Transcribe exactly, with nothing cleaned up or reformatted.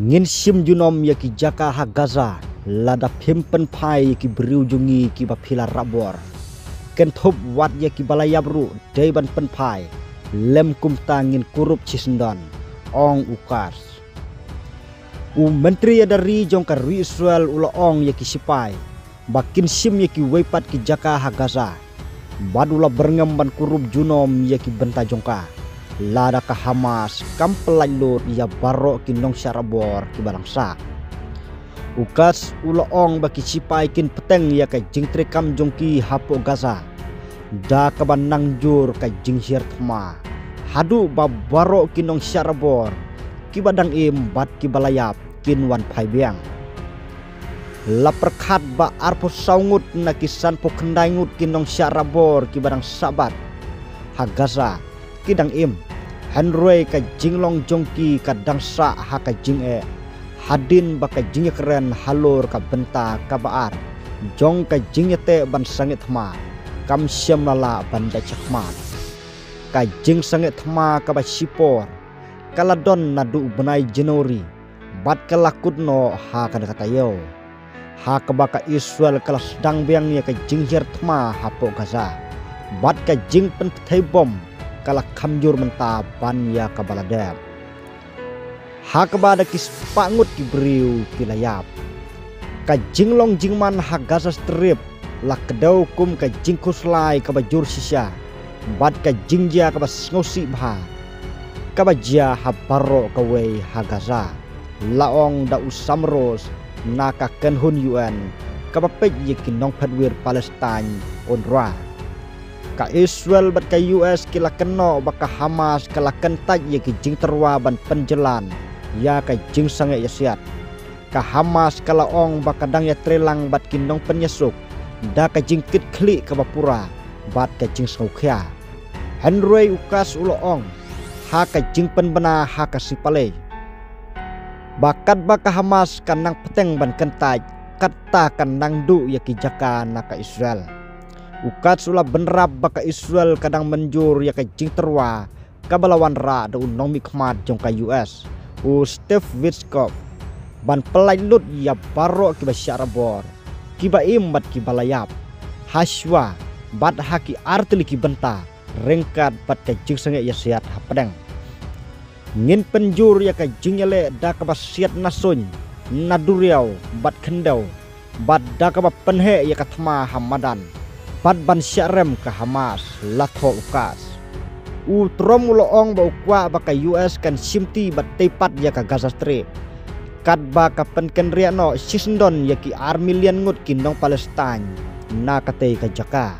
Ngin shim junom ïa ki jaka ha Gaza lada phim pynphai ïa ki briew jong ngi kiba phi la rap bor. Kynthup wat ïa kiba la ïap ruh dei ban pynphai, lym kumta ngin kurup shisyndon, ong u Katz. U Myntri ïada ri jong ka ri Israel u la ong ïa ki sipai ba kin shim ïa kiwei pat ki jaka ha Gaza, bad u la byrngem ban kurup junom ïa ki bynta jong ka lada ka Hamas kam pyllait lut ïa baroh ki nongshah rap bor kiba dang sah. U Katz u la ong ba ki sipai kin bteng ïa ka jingtrei kam jong ki hapoh Gaza da kaba nang jur ka jinghiar thma, haduh ba baroh ki nongshah rap bor kiba dang im bad kiba la ïap kin wan phai biang. La pyrkhat ba arphew saw ngut na ki sanphew khyndai ngut ki nongshah rap bor kiba dang sah bat ha Gaza ki dang im, hynrei ka jinglong jong ki ka dang sah ha ka jingeh, hadien ba ka jingïakren halor ka bynta kaba ar jong ka jingïateh ban sangeh thma kam shym la lah ban dait shakhmat. Ka jingsangeh thma kaba shipor ka la don naduh u bnai January bad ka la kut noh ha kane ka taïew, ha kaba ka Israel ka la sdang biang ïa ka jinghiar thma hapoh Gaza, bad ka jingpynpthei bom ka la kham jur mynta ban ïa kaba la dep. Ha kaba da ki spah ngut ki briew ki la ïap. Ka jinglong jingman ha Gaza Strip la kdew kum ka jingkhuslai kaba jur shisha bad ka jingjia kaba sngewsih bha kaba jia ha baroh kawei ha Gaza, la ong da u Sam Rose na ka kynhun U N kaba peit ïa ki nongphetwir Palestine, UNRWA. Ka Israel bad ka U S ki la kynnoh ba ka Hamas ka la kyntait ïa ki jingtyrwa ban pynjlan ïa ka jingsangeh ïasiat. Ka Hamas ka la ong ba ka dang ïatreilang bad ki nongpynïasuk da ka jingkitkhlieh kaba pura bad ka jingsngewkhia. Hynrei u Katz u la ong ha ka jingpynbna ha ka sngi Palei ba katba ka Hamas ka nang bteng ban kyntait, katta kan nang duh ïa ki jaka na ka Israel. U Katz u la bynrap ba ka Israel ka dang mynjur ïa ka jingtyrwa kaba la wanrah da u nongmihkhmat jong ka U S, u Steve Witkoff, ban pyllait lut ïa baroh kiba shah rap bor, kiba im bad kiba la ïap, ha shuwa bad ha ki artylli ki bynta, ryngkat bad ka jingsangeh ïasiat hapdeng. Ngin pynjur ïa ka jingïaleh da kaba siat na suiñ, na duriaw bad khyndew, bad da kaba pynheh ïa ka thma ha madan, bad ban shah rem ka Hamas, la thoh u Katz. U Trump u la ong ba u kwah ba ka U S kan shimti bad tei pat ïa ka Gaza Strip, katba ka pynkynriah noh shisyndon ïa ki ar million ngut ki nong Palestine na katei ka jaka.